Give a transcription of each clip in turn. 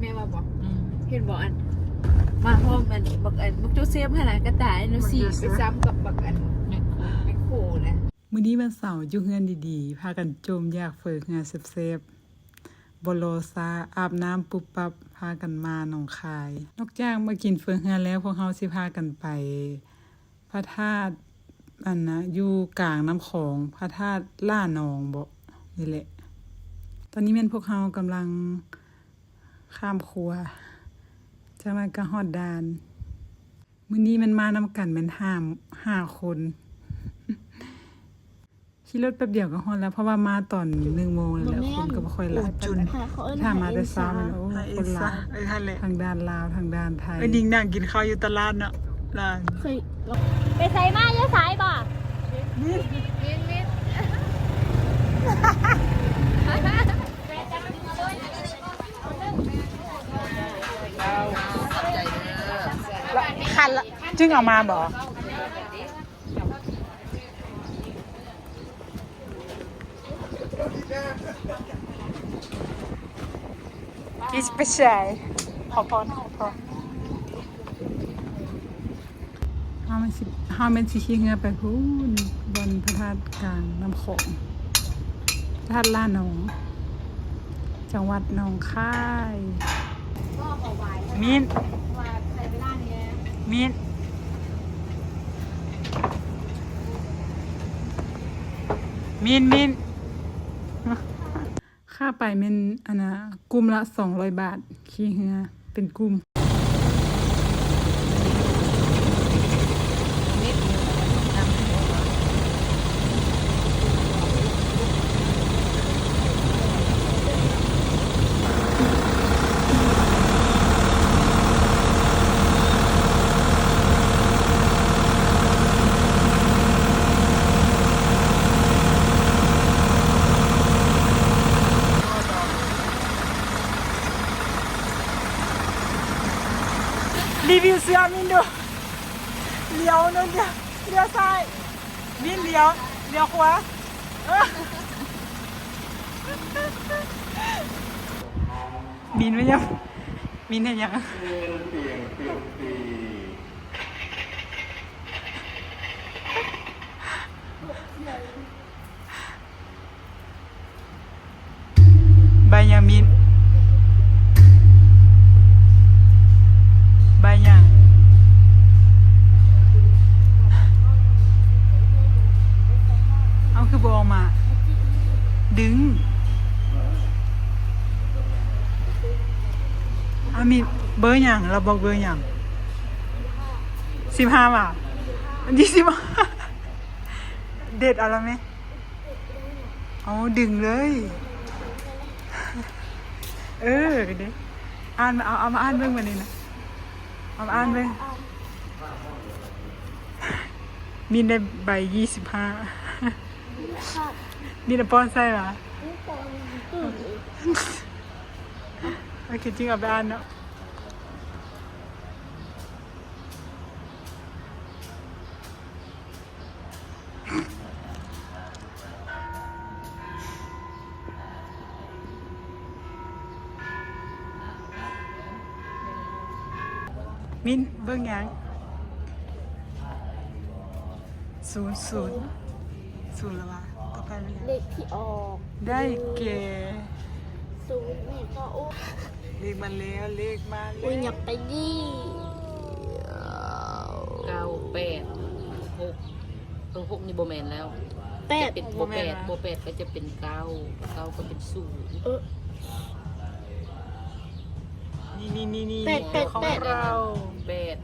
ແມ່ນວ່າບໍ່? ອືມ ເຫັນບໍ່? ອັນ ມາພ້ອມອັນ ບັກ ອັນ ບັກໂຈເຊບຫັ້ນນະ ກະຕາຍເນາະ ສີໄປຊ້ຳກັບບັກອັນ ແມັກໂຄ ແມັກໂຄນະ. ມື້ນີ້ວັນເສົາ ຢູ່ເຮືອນດີໆ ພາກັນໂຈມຢາກເຝີເຮືອແຊບໆ ບໍ່ລໍຊ້າ ອາບນ້ຳປຸບປັບ ພາກັນມາໜອງຄາຍ. ນອກຈາກມາກິນເຝີເຮືອແລ້ວ ພວກເຮົາຊິພາກັນໄປ ພະທາດ ອັນນະ ຢູ່ກາງນ້ຳຂອງ ພະທາດຫຼ້າໜອງບໍ ນີ້ແຫຼະ. ຕອນນີ້ແມ່ນພວກເຮົາກຳລັງຂ້າມຂົວ ຈັກໜ້ອຍກະຮອດດ່ານ. ມື້ນີ້ແມ່ນມານຳກັນແມ່ນຫ້າ ຫ້າຄົນ. ຂີ່ລົດແປັບດຽວກໍຮອດແລ້ວ ເພາະວ່າມາຕອນໜຶ່ງໂມງແລ້ວ ຄົນກໍບໍ່ຄ່ອຍຫຼາຍປານໃດ. ຖ້າມາແຕ່ເຊົ້າແມ່ນ ໂອ້ ຄົນຫຼາຍ ທາງດ້ານລາວ ທາງດ້ານໄທ. ເອີ ນິງນັ່ງກິນເຂົ້າຢູ່ຕະຫຼາດເນາະ ຫຼານ ໄປໃສມາ ຢູ່ໃສບໍ່? ຄັນລະ ຈຶ່ງເອົາມາບໍ່? ກິນໄປໃສ ຂໍພອນ ຂໍພອນ. ເຮົາແມ່ນຊິ ເຮົາແມ່ນຊິຂີ່ເຮືອໄປພຸ້ນ ບ່ອນພະທາດກາງນ້ຳຂອງ ພະທາດຫຼ້າໜອງ ຈັງຫວັດໜອງຄາຍ. ມິນ ມິນ ມິນ ມິນ. ຄ່າໄປແມ່ນ ອັນນະ ກຸ່ມລະສອງຮ້ອຍບາດ ຂີ່ເຮືອເປັນກຸ່ມ. ຣີວິວເສື້ອມິນດູ ຫຼຽວໜຶ່ງ ຫຼຽວຊ້າຍ ມິນຫຼຽວ ຫຼຽວຂວາ. ມິນເຮັດຫຍັງ? ມິນເຮັດຫຍັງ? ໃບຫຍັງມິນ? ໃບຫຍັງ? ເອົາ ຄືບໍ່ອອກມາ? ດຶງ. ອາ ມີເບີຫຍັງ? ລາວບອກເບີຫຍັງ? ສິບຫ້າຫວາ? ຍີ່ສິບຫ້າ ເດັດເອົາລະແມ່. ເອົາ ດຶງເລີຍ. ເອີ ເດ້ ອ່ານ ເອົາ ເອົາມາອ່ານເບິ່ງບາດນີ້ນະ. ເອົາມາອ່ານເບິ່ງ. ມິນໄດ້ໃບຍີ່ສິບຫ້າ. ມິນເອົາປ້ອນໃສ່ຫວາ? ໂອເຄ ຈຶ່ງເອົາໄປອ່ານເນາະ. ມິນ ເບິ່ງຫຍັງ? ສູນ ສູນ ສູນລະຫວາ? ຕໍ່ໄປແມ່ນຫຍັງ? ເລກທີ່ອອກ ໄດ້ແກ່ ສູນ ແມ່ນບໍ່? ໂອ້ ເລກມາແລ້ວ ເລກມາແລ້ວ. ໂອ້ຍ ຫຍັບໄປດີ. ເກົ້າ ແປດ ຫົກ ເອີ ຫົກນີ້ບໍ່ແມ່ນແລ້ວ. ແປດ ຈະເປັນ ບໍ່ແມ່ນ ບໍ່ແປດ ກໍຈະເປັນເກົ້າ ເກົ້າກໍເປັນສູນ. ເອີ ນີ້ໆໆໆ ແປດ ແປດ ຂອງ ແປດ ເຮົາ ແປດ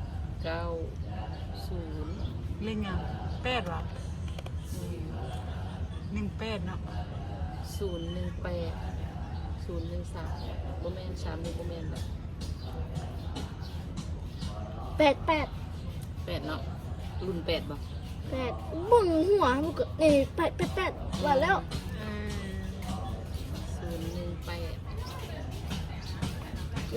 ເກົ້າ ສູນ. ເລກຫຍັງ? ແປດຫວາ? ອືມ ໜຶ່ງແປດເນາະ. ສູນໜຶ່ງແປດ ສູນໜຶ່ງສາມ ບໍ່ແມ່ນ ສາມນີ້ບໍ່ແມ່ນແຫຼະ. ແປດ ແປດ ແປດເນາະ. ລຸ້ນແປດບໍ່? ແປດ ເບິ່ງຫົວມັນກໍ ເອີ ແປດ ແປດ ແປດ ວ່າແລ້ວ. ອືມ ສູນໜຶ່ງແປດ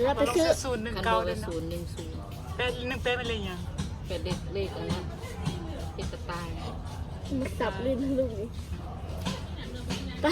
ແລ້ວໄປຊື້ ສູນໜຶ່ງເກົ້າ ຄັນບໍ່ກໍເດ້ເນາະ. ສູນໜຶ່ງສູນ ແປດໜຶ່ງແປດ ແມ່ນເລກຫຍັງ? ແປດເລກ ເລກອັນນັ້ນ ເລກກະຕ່າຍ. ມັນສັບຫຼິ້ນລູກນີ້ ໄປ.